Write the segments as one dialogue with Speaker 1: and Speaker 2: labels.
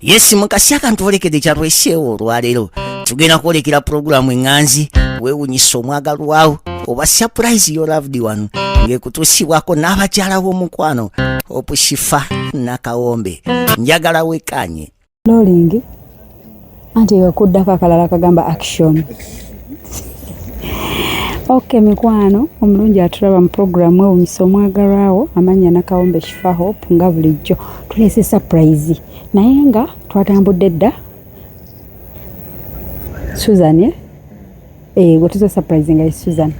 Speaker 1: Yes, mukasi akantwolekedde kyatweseewo olwaleero, tugenda kwolekera pulogulaamu eŋŋanzi weewunyisa omwagalwawo oba surprise your loved one, ng'ekutuusibwako n'abakyala b'omukwano Opushifa Nakawombe. Njagala wekanye.
Speaker 2: Rolling, anti ekuddako akalala kagamba action. Ok, mikwano omulungi atulaba mu puroguramu ewunyisa omwagalwawo, amannya Nakawombe Shifa Hope. Nga bulijjo tuleese surprise, naye nga twatambudde dda. Susan, eh? Eh, gwe tuze surprise nga ye Susan,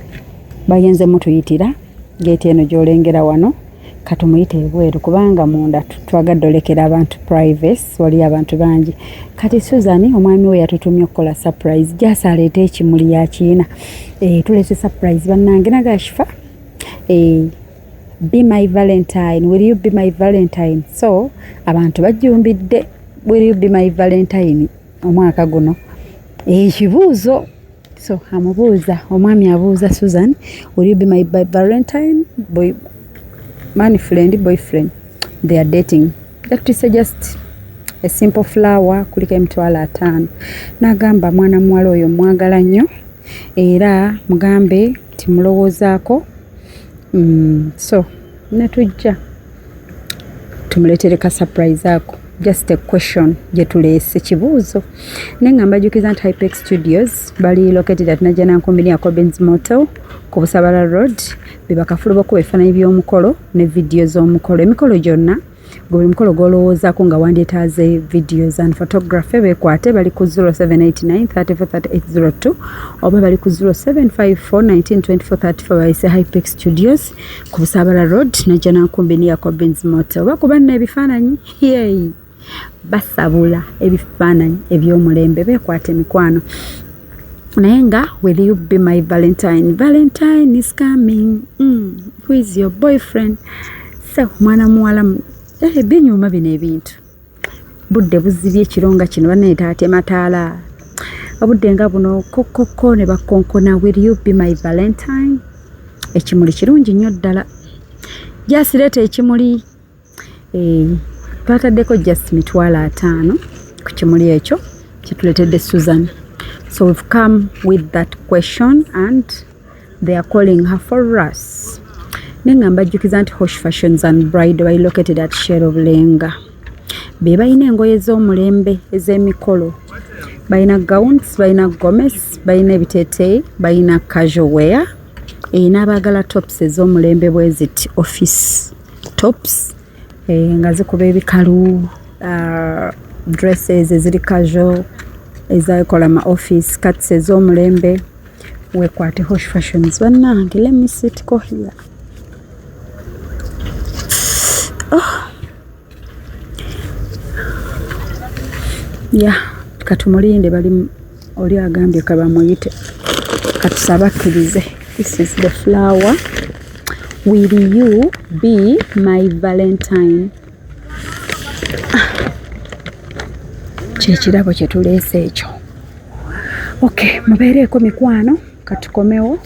Speaker 2: bagenze mutuyitira geeti eno gy'olengera wano. Katumuyite ebweru kubanga munda twagadde olekera abantu privacy, waliyo abantu bangi. Kati Susan omwami we yatutumye okukola surprise, just aleete ekimuli yakiina. Eh, tuleese surprise bannange. Nagashifa, eh, be my valentine, will you be my valentine? So abantu bajjumbidde, will you be my valentine omwaka guno? Ekibuuzo. So amubuuza, omwami abuuza Susan, will you be my valentine? Boy, man friend, boyfriend, they are dating. That is just a simple flower, kuliko 50,000. N'agamba mwana muwala oyo mwagala nnyo, era mugambe timulowoozaako. So netujja tumuleetere ka surprise ako, just a question gye tuleese, kibuuzo. Naye nga mbajjukiza nti Hypex Studios bali located at Najjanankumbi near Cobins Motel ku Busabala Road. Be bakafulu bokuba ebifaananyi by'omukolo ne vidiyo z'omukolo, emikolo gyonna. Gwe buli mukolo gw'olowoozaako nga wandyetaaze videos and photography, beekwate. Bali ku 0789 343802 oba bali ku 0754 192434. Bayise Hypex Studios ku Busabala Road, Najjanankumbi near Cobins Motel. Bakuba nno ebifaananyi, yey, basabula ebifaananyi eby'omulembe. Beekwata emikwano. Naye nga will you be my valentine? Valentine is coming. Who is your boyfriend? So mwana muwala, eh, binyuma bino ebintu. Budde buzibye ekiro nga kino, bannaye taate mataala. Obudde nga buno kokoko ne bakonkona, will you be my valentine? Ekimuli kirungi nnyo ddala. Just leeta ekimuli. Eh, twataddeko just 50,000 ku kimuli ekyo kyetuleetedde Susan. So we've come with that question and they are calling her for us. Naye nga mbajjukiza nti Hosh Fashions and Bride bali located at Shell Bulenga. Be balina engoye z'omulembe ez'emikolo, balina gowns, balina gomes, balina ebiteeteeyi, balina casual wear erina abaagala tops ez'omulembe bwe ziti, office tops, eh, nga zikuba ebikalu, dresses eziri casual ezakola ma office, skirts ez'omulembe. Weekwate Hosh Fashions bannange. Let me sit ko here. Oh. Yeah, katumulinde, bali oli agambye kabamuyite, katusabe akkirize. This is the flower. Will you be my valentine? Kyekirabo kyetuleese ekyo. Okay, mubeereeko mikwano, katukomewo.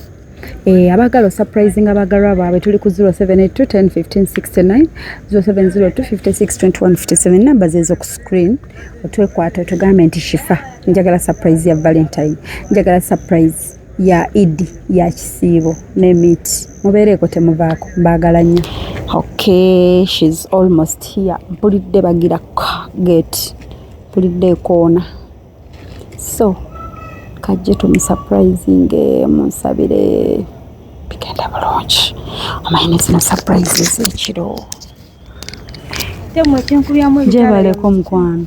Speaker 2: Eh, abaagala osurprising abaagalwa baabwe, tuli ku 072 10 15 69, 0702 56 21 57, namba zezo ku screen. Otwekwata otugambe nti Shifa, njagala surprise ya valentine, njagala surprise ya Idi, ya kisiibo n'emiti. Mubeereeko, temuvaako, mbaagala nnyo. Okay, she's almost here. Mpulidde bagira gate, mpulidde ekoona, so kajje tumusurprising. Munsabire bigenda bulungi. Omanyi ne zino surprises ekiro. Gyebaleko mukwano,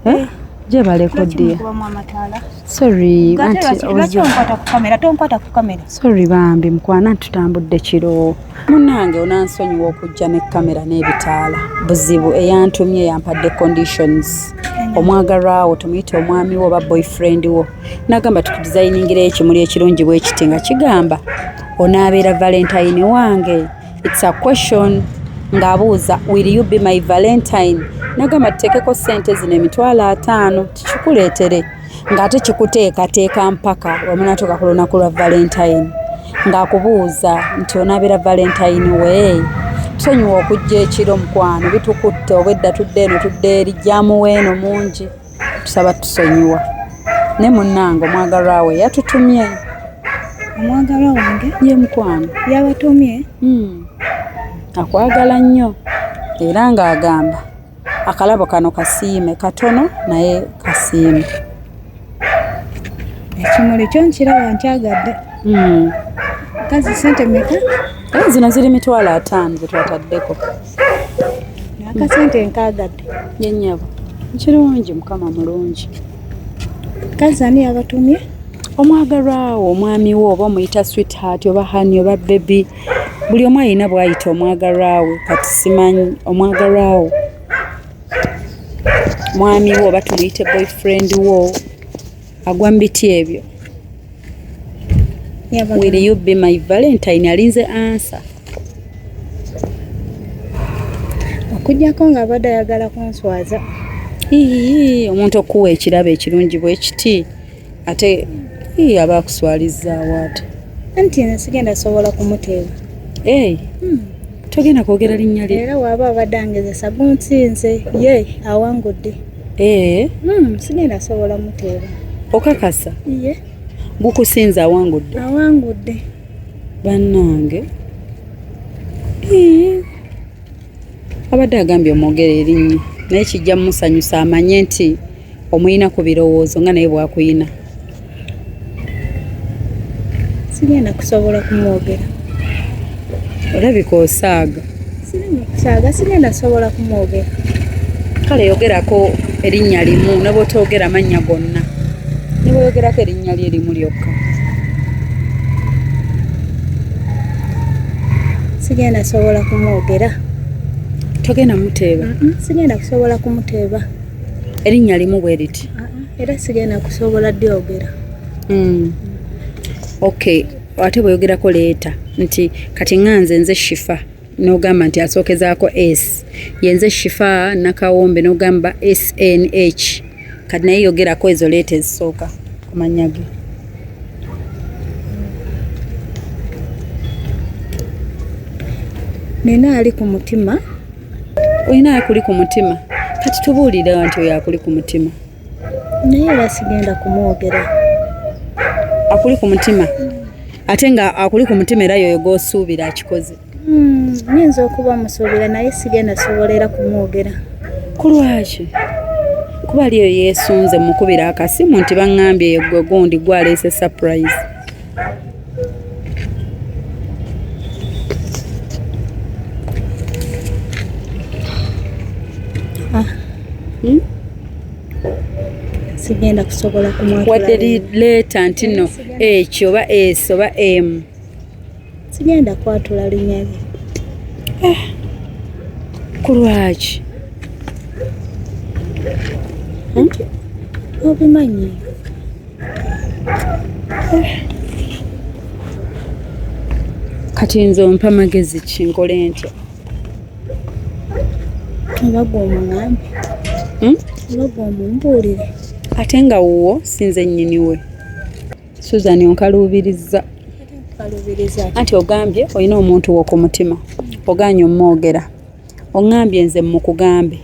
Speaker 2: eh? Gyebaleko dear, sorry. Anti sorry bambi mukwano, anti tutambudde kiro. Munnange onansonyiwa okujja ne kamera n'ebitaala, buzibu eyantumye yampadde conditions. Omwagalwawo tumuyite omwami wo oba boyfriend wo, nagamba tukudesigningira ekimuli ekirungi bwe kiti nga kigamba onaabeera valentine wange. It's a question ng'abuuza, will you be my valentine? Nagamba tuteekeko ssente zino 50,000 tikikuleetere, ng'ate kikuteekateeka mpaka wemunaatuuka ku lunaku lwa valentine, ng'akubuuza nti onaabeera valentine we. Tusonyiwa okujja ekiro mukwano, bitukutte obwedda tudde eno tudde eri, jjaamu weeno mungi, tusaba tusonyiwa. Ne munnange omwagalwa we yatutumye.
Speaker 3: Omwagalwa wange?
Speaker 2: Ye mukwano.
Speaker 3: Yabatumye?
Speaker 2: Akwagala nnyo era ng'agamba akalabo kano kasiime katono naye kasiime.
Speaker 3: Ekimuli kyo nkiraba nkyagadde. Kazi sente mmeka?
Speaker 2: Zino ziri 50,000 ze twataddeko.
Speaker 3: Akasente nkaagadde.
Speaker 2: Ye nnyabo. Kirungi, Mukama mulungi.
Speaker 3: Kazi ani yabatumye?
Speaker 2: Omwagalwa wo, omwami wo, oba omuyita sweetheart oba honey oba baby, buli omu alina bw'ayita omwagalwa we. Kati simanyi omwagalwa wo mwami wo oba tumuyite boyfriend wo, agwa mu biti ebyo. Will you be my valentine? Alinze answer.
Speaker 3: Okuggyako ng'abadde ayagala kunswaza.
Speaker 2: Ii, omuntu okuwa ekirabo ekirungi bwe kiti ate aba akuswalizzaawo ate.
Speaker 3: Anti nze sigenda sobola kumuteeba.
Speaker 2: Togenda kwogera linnya lye.
Speaker 3: Era waba abadde angezesa gunsinze ye awangudde. Sigenda sobola muteeba.
Speaker 2: Okakasa?
Speaker 3: Ye.
Speaker 2: Gukusinze awangudde?
Speaker 3: Awangudde.
Speaker 2: Bannange. Abadde agambye omwogere erinnya naye kijja mumusanyusa amanye nti omuyina ku birowoozo nga naye bw'akuyina.
Speaker 3: Sigenda kusobola kumwogera.
Speaker 2: Olabika osaaga.
Speaker 3: Sigenda kusaaga, sigenda kusobola kumwogera.
Speaker 2: Kale yogerako erinnya limu ne bw'otoogera mannya gonna. Ne bw'oyogerako erinnya lye limu lyokka.
Speaker 3: Sigenda kusobola kumwogera.
Speaker 2: Togenda muteeba?
Speaker 3: Sigenda kusobola kumuteeba.
Speaker 2: Erinnya limu bwe riti?
Speaker 3: Era sigenda kusobola dyogera.
Speaker 2: Okay, ate bw'oyogerako leeta nti kati nga nze nze Shifa n'ogamba nti asookezaako S, ye nze Shifa Nakawombe n'ogamba SNH, kati naye yogerako ezo leeta ezisooka ku mannya ge.
Speaker 3: Nina ali ku mutima.
Speaker 2: Olina akuli ku mutima? Kati tubuulire nti oyo akuli ku mutima.
Speaker 3: Naye era sigenda kumwogera.
Speaker 2: Akuli ku mutima? Ate nga akuli ku mutima era yoyo gw'osuubira akikoze.
Speaker 3: Nnyinza okuba musuubira naye sigenda sobola era kumwogera.
Speaker 2: Ku lwaki? Kuba ali eyo yeesunze mukubira akasimu nti baŋŋambye gwe gundi gwaleese surprise.
Speaker 3: Sigenda kusobola kumwatula.
Speaker 2: Wadde leeta nti nno H oba S oba M.
Speaker 3: Sigenda kwatula linnya lye.
Speaker 2: Ku lwaki?
Speaker 3: Obimanyi.
Speaker 2: Kati nze ompa magezi ki nkole ntya?
Speaker 3: Oba gwe omuŋŋambe. Oba gwe omumbuulire.
Speaker 2: Ate nga wuwo si nze nnyini we. Susan onkaluubirizza. Anti ogambye olina omuntu wo ku mutima, ogaanye omwogera. Oŋŋambye nze mmukugambe.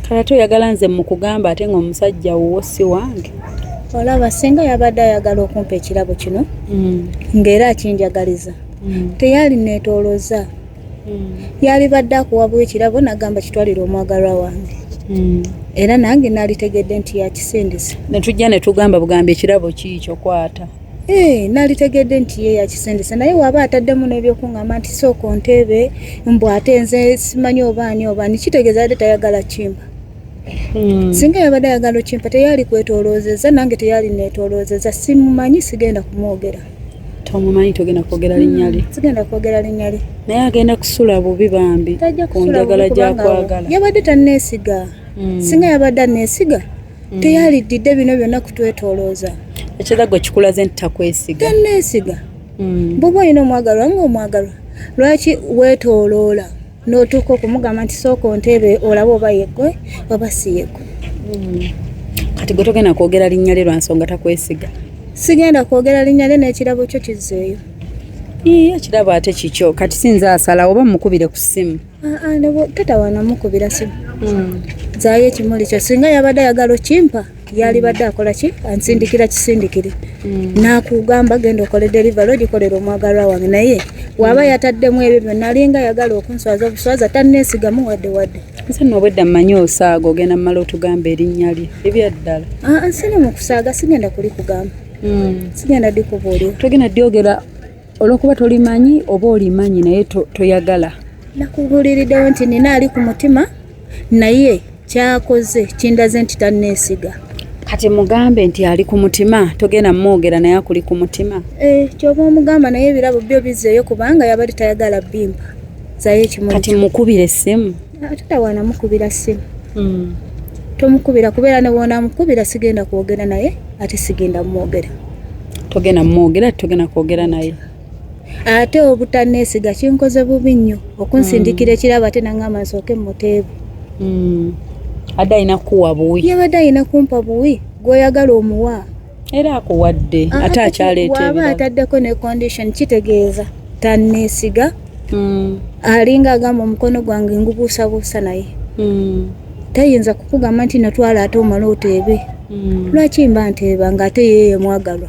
Speaker 2: Kale ate oyagala nze mmukugambe ate ng'omusajja wuwo si wange.
Speaker 3: Olaba singa yabadde ayagala okumpa ekirabo kino ng'era akinjagaliza, teyali neetoolozza. Yalibadde akuwa bwe ekirabo n'agamba kitwalire omwagalwa wange. Era nange nalitegedde nti yakisindise.
Speaker 2: Ne tujja ne tugamba bugambi ekirabo kiikyo kwata.
Speaker 3: Nalitegedde nti ye yakisindise naye waba ataddemu n'ebyokuŋŋamba nti sooka onteebe mbu ate nze simanyi oba ani oba ani, kitegeeza yadde tayagala kimpa. Singa yabadde ayagala okimpa teyali kwetooloozezza nange teyali neetooloozezza. Simumanyi, sigenda kumwogera.
Speaker 2: Tomumanyi, togenda kwogera linnya lye.
Speaker 3: Sigenda kwogera linnya lye.
Speaker 2: Naye agenda kusula bubi bambi.
Speaker 3: Tajja
Speaker 2: Ku
Speaker 3: kusula
Speaker 2: njagala
Speaker 3: bubi kubanga
Speaker 2: gy'akwagala.
Speaker 3: yabadde tanneesiga. Singa yabadde anneesiga, teyaliddidde bino byonna kutwetoolooza.
Speaker 2: Ekirala gwe kikulaze nti takwesiga.
Speaker 3: Tanneesiga. Bw'oba olina omwagalwa ng'omwagalwa, lwaki weetooloola n'otuuka okumugamba nti sooka onteebe olabe oba yeggwe oba si yeggwe?
Speaker 2: Kati gwe togenda kwogera linnya lye lwa nsonga takwesiga.
Speaker 3: Sigenda kwogera linnya lye n'ekirabo kyo kizzeeyo.
Speaker 2: Ekirabo ate kikyo kati sinza asala oba mukubire ku ssimu.
Speaker 3: Ah, ah, tatawaana mukubira simu. Zaayo ekimuli kyo singa yabadde ayagala okimpa yalibadde akola ki, ansindikira kisindikire nakugamba genda okole delivery ogikolera omwagalwa wange, naye waba yataddemu ebyo byonna alinga ayagala okunswaza obuswaza, tanneesigamu wadde wadde.
Speaker 2: Nze nno obwedda mmanyi osaaga, ogenda mmala otugamba erinnya lye ebyaddala.
Speaker 3: Ah, siri mu kusaaga, sigenda kulikugamba, sigenda dikubuulira.
Speaker 2: Togenda dyogera olwokuba tolimanyi oba olimanyi naye toyagala?
Speaker 3: Nakubuuliriddewo nti nina ali ku mutima, naye kyakoze kindaze nti tanneesiga.
Speaker 2: Kati mugambe nti ali ku mutima, togenda mwogera naye akuli ku mutima.
Speaker 3: Eh, kyoba omugamba, naye ebirabo byo bizzeeyo kubanga yabadde tayagala bimpa. Zayo ekimuli.
Speaker 2: Kati mukubire essimu?
Speaker 3: Ah, tatawaana mukubira ssimu. Tomukubira kubeera ne bw'onaamukubira sigenda kwogera naye, ate sigenda mwogera.
Speaker 2: Togenda mwogera, togenda kwogera naye.
Speaker 3: Ate obutanneesiga kinkoze bubi nnyo okunsindikira ekirabo ate nangamba nsooke muteebe.
Speaker 2: Adde alina kukuwa buwi.
Speaker 3: Yabadde alina kumpa buwi, gw'oyagala omuwa.
Speaker 2: Era akuwadde, ate akyaleeta
Speaker 3: Waba
Speaker 2: ebirabo.
Speaker 3: ataddeko ne condition, kitegeeza tanneesiga. Alinga agamba omukono gwange ngubuusabuusa, naye tayinza kukugamba nti natwala ate omale oteebe. Lwaki mba nteeba ng'ate yeye mwagalwa?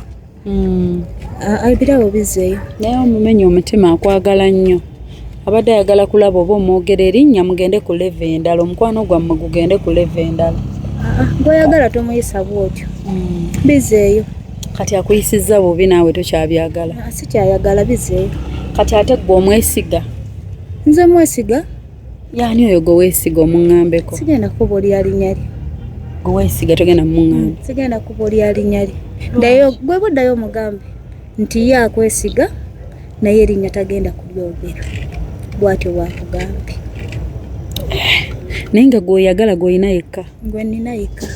Speaker 3: Ebirabo bizzeeyo.
Speaker 2: Naye omumenya omutima, akwagala nnyo, abadde ayagala kulaba oba omwogera erinnya mugende ku level endala, omukwano gwammwe gugende ku level endala.
Speaker 3: Gw'oyagala tomuyisa bw'otyo. Bizeeyo.
Speaker 2: Kati akuyisizza bubi, naawe tokyabyagala?
Speaker 3: Sikyayagala, bizeeyo.
Speaker 2: Kati ate gwe omwesiga?
Speaker 3: Nze mwesiga.
Speaker 2: Yaani oyo gwe weesiga, omuŋŋambeko?
Speaker 3: Sigenda kubuulira linnya lye.
Speaker 2: Gwe weesiga togenda mumuŋŋamba?
Speaker 3: Sigenda kubuulira linnya lye. Ddayo gwe, buddayo omugambe nti ye akwesiga naye erinnya tagenda kulyogera, bw'atyo bwakugambye.
Speaker 2: Naye nga gweoyagala gw'olina yekka?
Speaker 3: Gwe nina yekka.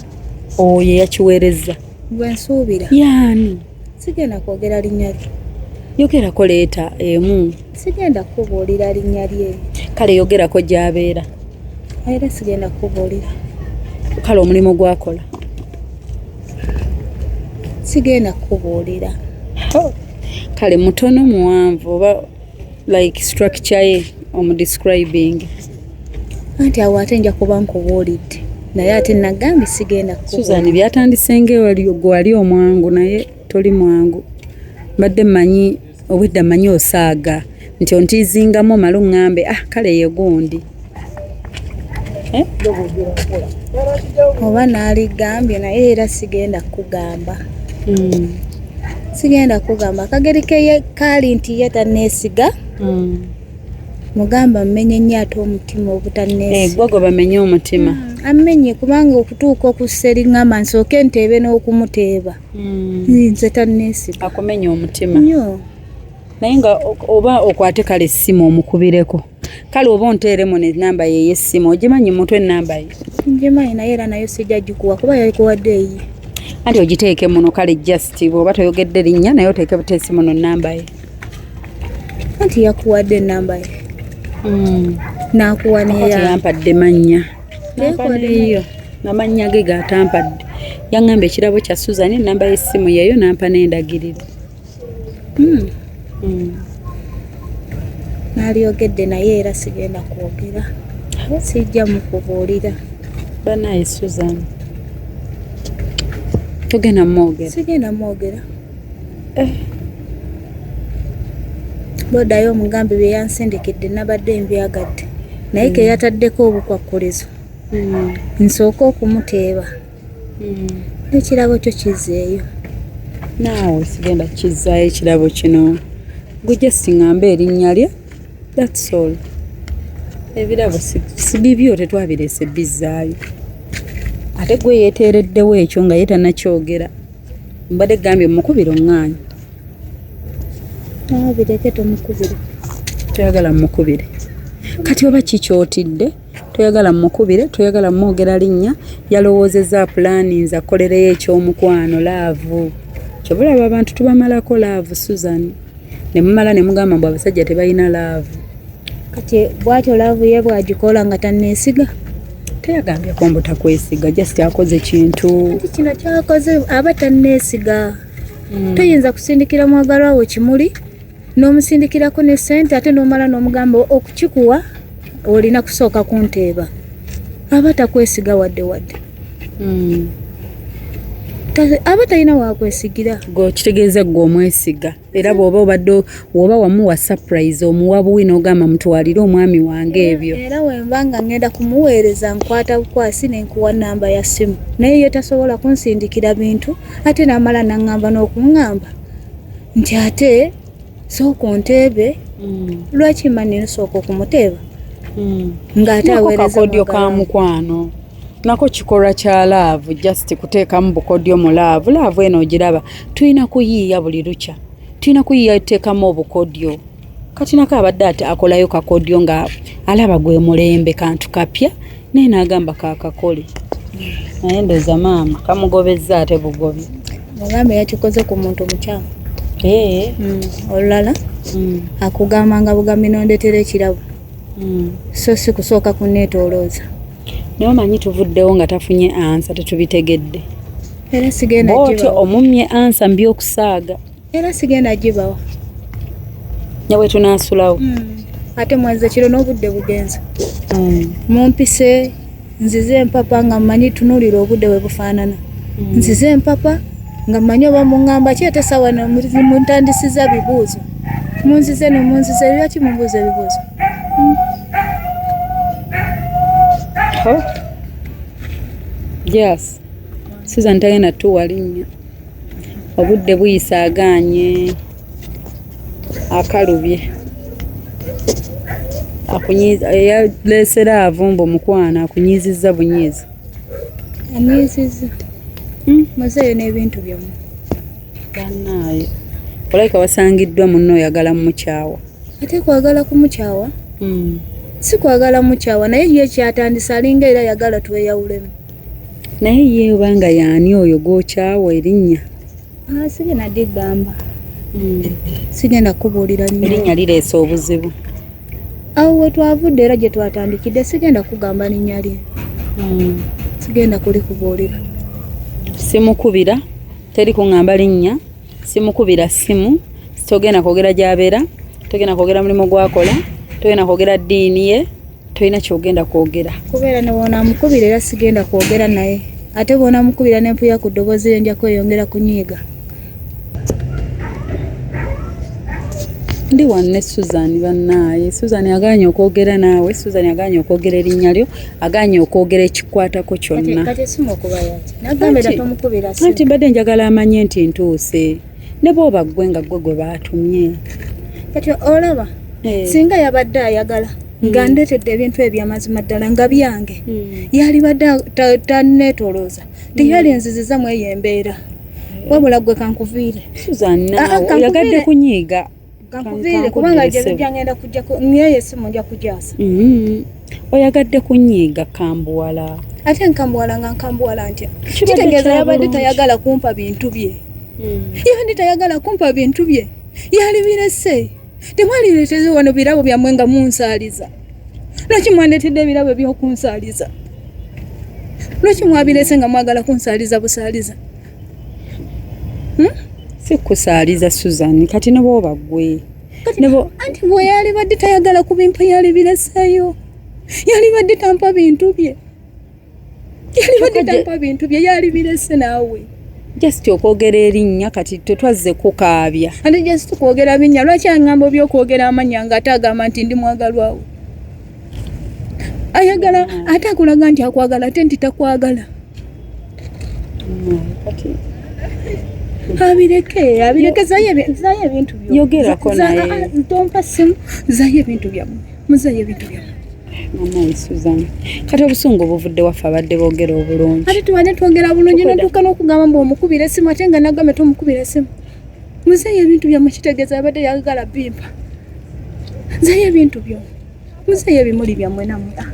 Speaker 2: Oyo yakiweereza?
Speaker 3: Gwe nsuubira.
Speaker 2: Yaani?
Speaker 3: Sigenda kwogera linnya lye.
Speaker 2: Yogerako letter emu.
Speaker 3: Sigenda kubuulira linnya lye.
Speaker 2: Kale yogerako gy'abeera.
Speaker 3: Era sigenda kubuulira.
Speaker 2: Kale omulimu gwakola?
Speaker 3: Sigenda kubuulira.
Speaker 2: Kale mutono, muwanvu, oba like structure ye omudescribing?
Speaker 3: Anti awo ate nja kuba nkubuulidde, naye ate nagambye sigenda
Speaker 2: Susan,
Speaker 3: kukubuulira.
Speaker 2: Byatandise nga gwe wali omwangu, naye toli mwangu. Mbadde mmanyi obwedda mmanyi osaaga nti ontiizingamu omale oŋŋambe, ah, kale ye gundi. Eh?
Speaker 3: Oba naaligambye, naye era sigenda kugamba. Sigenda kugamba akageri ke kaali nti ye tanneesiga. Mugamba mmenye nnyo ate omutima obutanneesiga.
Speaker 2: Gwe gwe bamenye omutima.
Speaker 3: Ammenye kubanga okutuuka okussa eriŋŋamba nsooke nteebe n'okumuteeba, nze tanneesiga.
Speaker 2: Akumenya omutima.
Speaker 3: Nnyo.
Speaker 2: Naye nga oba okwate kale essimu omukubireko, kale oba onteeremu nenamba ye ey'essimu, ogimanyi mutwe enamba ye?
Speaker 3: Ngimanyi, naye era nayo sijja gikuwa kuba yalikuwadde eyiye.
Speaker 2: Anti ogiteeke muno kale, just bw'oba toyogedde linnya naye oteeke buteesi muno namba ye.
Speaker 3: Anti yakuwadde enamba ye, n'akuwa neya.
Speaker 2: Teyampadde mannya. Nampa neyo, amannya ge gatampadde. Yaŋŋamba ekirabo kya Susan, enamba y'essimu yeeyo, nampa n'endagiriro.
Speaker 3: Nalyogedde, naye era sigenda kwogera, sijja mukubuulira.
Speaker 2: Banaye Susan, togenda mwogera?
Speaker 3: Sigenda mwogera. Boddayo omugambi bye yansindikidde nabadde mbyagadde, naye ke yataddeko obukwakkulizo nsooke okumuteeba, n'ekirabo kyo kizeeyo.
Speaker 2: Naawe sigenda kukizaayo ekirabo kino. Gwe just ŋŋambe erinnya lye, that's all. Ebirabo si bibyo, tetwabireese bizzaayo. Ate gwe yeeteereddewo ekyo nga ye tannakyogera. Mbadde gambye mukubire oŋŋaanyi.
Speaker 3: Bireke, tomukubira.
Speaker 2: Toyagala mukubire? Kati oba kikyotidde toyagala mukubire, toyagala mwogera linnya, yalowoozezza pulaani nze akolereyo ekyomukwano, love. Kyobulaba abantu tubamalako love, Susan, ne mumala ne mugamba mbu abasajja tebalina love.
Speaker 3: Kati bwatyo love ye bwagikola nga tanneesiga?
Speaker 2: Teyagambyeko mbu takwesiga, just akoze kintu.
Speaker 3: Kati kino kyakoze aba tanneesiga. Toyinza kusindikira mwagalwa wo kimuli. N'omusindikirako ne ssente, ate n'omala n'omugamba okukikuwa olina kusooka kunteeba, aba takwesiga wadde wadde. Aba talina wakwesigira.
Speaker 2: Gwe kitegeeza gwe omwesiga, era bw'oba obadde woba wamuwa surprise, omuwa buwi n'ogamba mutwalire omwami wange ebyo.
Speaker 3: Era wenba nga ngenda kumuweereza, nkwata bukwasi nenkuwa namba ya ssimu, naye ye tasobola kunsindikira bintu, ate n'amala naŋŋamba n'okuŋŋamba nti ate sooka onteebe. Lwaki mba nina sooka okumuteeba ng'ate
Speaker 2: Nako
Speaker 3: aweereza
Speaker 2: kakodyo ka
Speaker 3: mwagalwa?
Speaker 2: Mukwano, nako kikolwa kya love, just kuteekamu bukodyo mu love. Love eno ogiraba, tulina kuyiiya buli lukya, tulina kuyiiya, tuteekamu obukodyo. Kati nako abadde ate akolayo kakodyo nga alaba gwe mulembe, kantu kapya, naye n'agamba kakakole, naye ndooza maama kamugobezza ate bugobi.
Speaker 3: Mugambe yakikoze ku muntu mukyamu.
Speaker 2: Eh.
Speaker 3: Olulala akugamba nga bugambi nondetera ekirabo, so si kusooka kuneetoolooza.
Speaker 2: Naye omanyi tuvuddewo nga tafunye answer, tetubitegedde.
Speaker 3: Era sigenda
Speaker 2: Bwotyo
Speaker 3: gibawa.
Speaker 2: omummye answer mbi okusaaga.
Speaker 3: Era sigenda gibawa.
Speaker 2: Ne bwe tunaasulawo.
Speaker 3: Ate mwenze kiro n'obudde bugenze, mumpise nzize empapa nga mmanyi tunuulira obudde bwe bufaanana, nzize empapa nga mmanyi oba muŋŋamba ki, ate sawa muntandisiza bibuuzo, munzize no munzize. Lwaki mumbuuza ebibuuzo?
Speaker 2: Oh. Yes. Susan tagenda tuwa linnya. Obudde buyise, agaanye, akalubye. Akunyiiza eyaleesera avumba omukwano, akunyiizizza bunyiizi.
Speaker 3: Anyiizizza. Muzeeyo n'ebintu byammwe.
Speaker 2: Bannaaye. Olabika wasangiddwa munno oyagala mukyawa.
Speaker 3: Ate kwagala kumukyawa, si kwagala mukyawa, naye ye kyatandise alinga era yagala tweyawulemu.
Speaker 2: Naye ye obanga yaani oyo gw'okyawa erinnya?
Speaker 3: Ah, sigenda digamba, sigenda kubuulira nnyo.
Speaker 2: Erinnya lireese obuzibu.
Speaker 3: Awo we twavudde era gye twatandikidde, sigenda kugamba linnya lye, sigenda kulikubuulira.
Speaker 2: Simukubira, teri kuŋŋamba linnya, simukubira simu, togenda kwogera gy'abeera, togenda kwogera mulimu gwakola, togenda kwogera ddiini ye, tolina kyogenda kwogera.
Speaker 3: Kubeera ne bw'onaamukubira era sigenda kwogera naye, ate bw'onaamukubira nempuya ku ddoboozi lye nja kweyongera kunyiiga.
Speaker 2: Ndi wano ne Susan. Bannaaye, Susan agaanye okwogera naawe, Susan agaanye okwogera erinnya lyo, agaanye okwogera ekikwatako kyonna.
Speaker 3: Kati esimu okuba yaki? Nagamba era tomukubira simu.
Speaker 2: Anti mbadde njagala amanye nti ntuuse, ne bw'oba ggwe nga ggwe gwe baatumye.
Speaker 3: Kati olaba, singa yabadde ayagala nga ndeetedde ebintu ebyamazima ddala nga byange, yalibadde tanneetolooza, teyalinziziza mu eyo embeera. Wabula gwe kankuviire.
Speaker 2: Susan,
Speaker 3: Ah, ah,
Speaker 2: naawe oyagadde
Speaker 3: kankuviire.
Speaker 2: kunyiiga.
Speaker 3: Kankuviire kubanga gye bijja ngenda kujjako nyeyo esimu, nja kugyasa.
Speaker 2: Oyagadde kunyiiga, kambuwala.
Speaker 3: Ate nkambuwala nga nkambuwala ntya?
Speaker 2: Kibadde
Speaker 3: Kitegeeza
Speaker 2: kya
Speaker 3: yabadde
Speaker 2: bulungi.
Speaker 3: tayagala kumpa bintu bye, yabadde tayagala kumpa bintu bye, yalibirese. Temwalireteze wano birabo byammwe nga munsaaliza. Lwaki mwandetedde ebirabo ebyokunsaaliza? Lwaki mwabirese nga mwagala kunsaaliza busaaliza?
Speaker 2: Si kusaaliza, Susan, kati ne bw'oba ggwe ne
Speaker 3: Anti bwe yalibadde tayagala kubimpa, yalibireseeyo, yalibadde tampa bintu bye, yalibadde tampa bintu bye, yalibirese naawe.
Speaker 2: Just okwogera erinnya, kati tetwazze kukaabya.
Speaker 3: Ate just kwogera binnya, lwaki aŋŋamba obyokwogera amannya nga ate agamba nti ndi mwagalwawo? Ayagala ate akulaga nti akwagala, ate nti takwagala.
Speaker 2: Kati
Speaker 3: Abireke, abireke. Zayo ebintu byo.
Speaker 2: Yogerako naye.
Speaker 3: Ah, ah, tompa simu, zayo ebintu byammwe, muzayo ebintu byammwe.
Speaker 2: Mamayi Susan, kati obusungu buvudde waffe abadde boogera obulungi.
Speaker 3: Ate tubadde twogera bulungi.
Speaker 2: Tukweda.
Speaker 3: Notuuka n'okugamba mbu omukubira esimu, ate nga nagamba tomukubira esimu. Muzeeyo ebintu byammwe, kitegeeza abadde yagala bimpa. Zayo ebintu byo, muzeeyo ebimuli byammwe nammwe. Ah.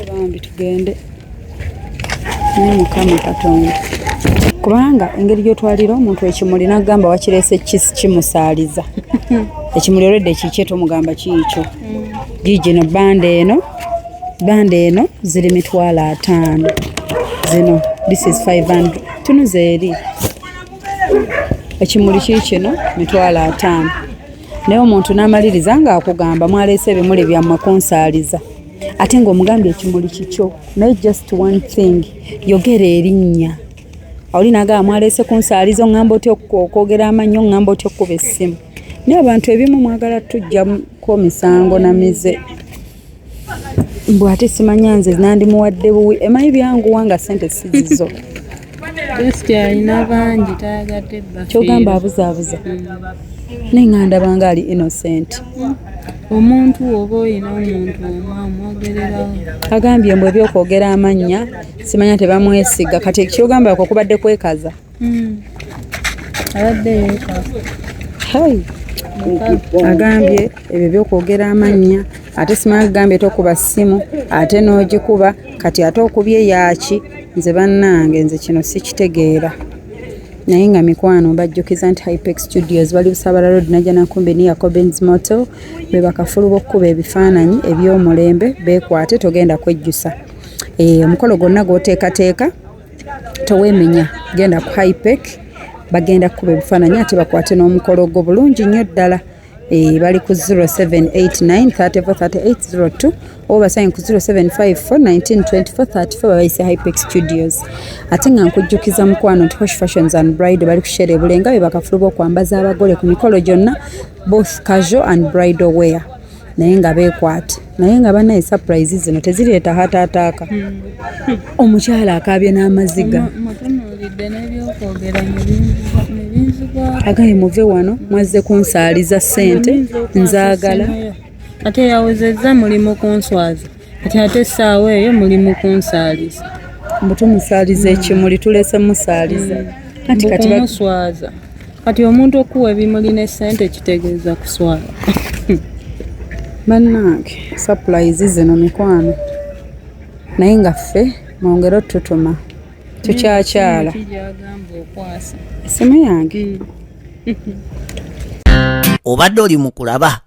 Speaker 2: Bambi tugende, naye Mukama Katonda, kubanga engeri gyotwalira omuntu ekimuli nagamba wakireese kimusaaliza ekimuli olwedde kikye, tomugamba kiikyo. Giigino bundle eno, bundle eno ziri 500,000 zino. This is 500. Tunuza eri. Ekimuli kiikino 50,000, naye omuntu n'amaliriza ng'akugamba mwaleese ebimuli byammwe kunsaaliza, ate ng'omugambye ekimuli kikyo. Naye just one thing, yogera erinnya. Oli nagamba mwaleese kunsaaliza, oŋŋamba otya okwogera amannya, oŋŋamba otya okkuba essimu? Naye abantu ebimu mwagala tujjako misango na mize, mbu ate simanya nze nandimuwadde buwi. Emanyi byanguwa nga sente sizizo.
Speaker 4: Bestie alina bangi, tayagadde bafiirwa.
Speaker 2: Kyogamba abuzaabuza, naye nga ndabanga ali innocent.
Speaker 4: Omuntu oba oyina omuntu omu amwogererawo.
Speaker 2: Agambye mbu ebyokwogera amannya simanya tebamwesiga. Kati kyogamba kwe kubadde kwekaza?
Speaker 4: Abadde yeekaza.
Speaker 2: Hai. Agambye ebyo byokwogera amannya, ate simanya kugambye tokuba ssimu, ate n'ogikuba. Kati ate okubye yaaki? Nze bannange, nze kino sikitegeera. Naye nga mikwano, mbajjukiza nti Hypex Studios bali Busabala Road, Najjanankumbi, near Cobens Motel. Be bakafulu b'okkuba ebifaananyi eby'omulembe. Beekwate, togenda kwejjusa. Omukolo gwonna gw'oteekateeka, toweemenya, genda ku Hypec, bagenda kukuba ebifaananyi ate bakwate n'omukolo gwo bulungi nnyo ddala. Bali ku 0789 343802 oba basange ku 0754 1924 34. Babayise Hypex Studios. Ate nga nkujjukiza mukwano nti Hosh Fashions and Bride bali ku Shell Bulenga, be bakafulu b'okwambaza abagole ku mikolo gyonna, both casual and bridal wear. Naye nga beekwate, naye nga bannaye, surprise zino tezireeta heart attack. Omukyala akaabye n'amaziga.
Speaker 4: Mutunuulidde n'ebyokwogera ne binzigwako.
Speaker 2: Agaye muve wano, mwazze kunsaaliza ssente nzaagala.
Speaker 4: Ate yawezezza mulimu kunswaza, kati ate essaawa eyo mulimu kunsaaliza.
Speaker 2: Mbu tumusaaliza ekimuli, tuleese musaaliza anti kati
Speaker 4: Kumuswaza. Kati omuntu okuwa ebimuli ne ssente kitegeeza kuswala.
Speaker 2: Bannange, surprise zino mikwano, naye nga ffe mwongere otutuma, tukyakyala.
Speaker 4: Gyagamba okwasa.
Speaker 2: Essimu yange.
Speaker 1: Obadde oli mu kulaba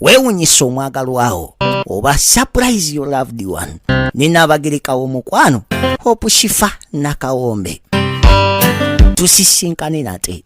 Speaker 1: weewunyisa omwagalwawo oba surprise your loved one ne Naabagerekawo mukwano Hope Shifa Nakawombe. Tusisinkane nate.